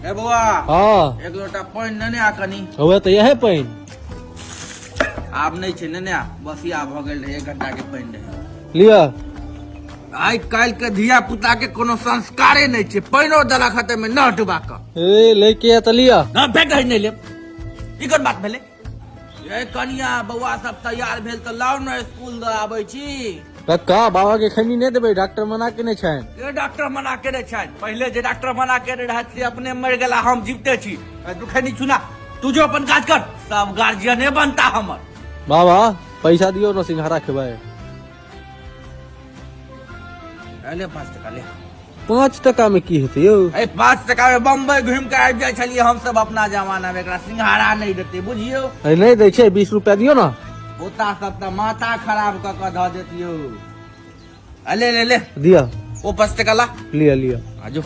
ए बौआ। हाँ। एक लोटा पानि नेने आ कनी। हुए तऽ इएह पानि। आब नहि छै, नेने आ। बसिया भऽ गेल रहै, 1 घंटा के पानि रहै। लिअ। आइ काल्हि के धिया पुता के कोनो संस्कारे नहि छै, पानिओ देलक हते में नह डुबा कऽ। ए लैके आ तऽ लिअ। ना फेक दही, नहि लेब। ई कोन बात भेलै? ए कनिया, बौआ सब तैयार भेल तऽ लाउ ने, स्कूल दऽ आबै छी। कक्का, बाबा के खैनी नहि देबै, डॉक्टर मना केने छनि। के डॉक्टर मना केने छनि? पहिले जे डॉक्टर मना केने रहथि से अपने मरि गेला, हम जीविते छी। ए, तू खैनी चुना, तू जो अपन काज कर, सब गार्जियने बनता हमर। बाबा, पैसा दियौ ने, सिंघाड़ा खेबै। ले 5 टका ले। 5 टका में की हेतै यौ? ए 5 टका में बम्बई घुमि के आबि जाइ छलियै हम सब अपना जमाना में। एकरा सिंघाड़ा नहि देतै, बुझियौ। ए, नहि दै छै, 20 रुपया दियौ ने। पोता सब तऽ माथा खराब कऽ कऽ धऽ देतियौ। ले ले ले। दिअ। ओ 5 टका ला। लिअ लिअ। आजो।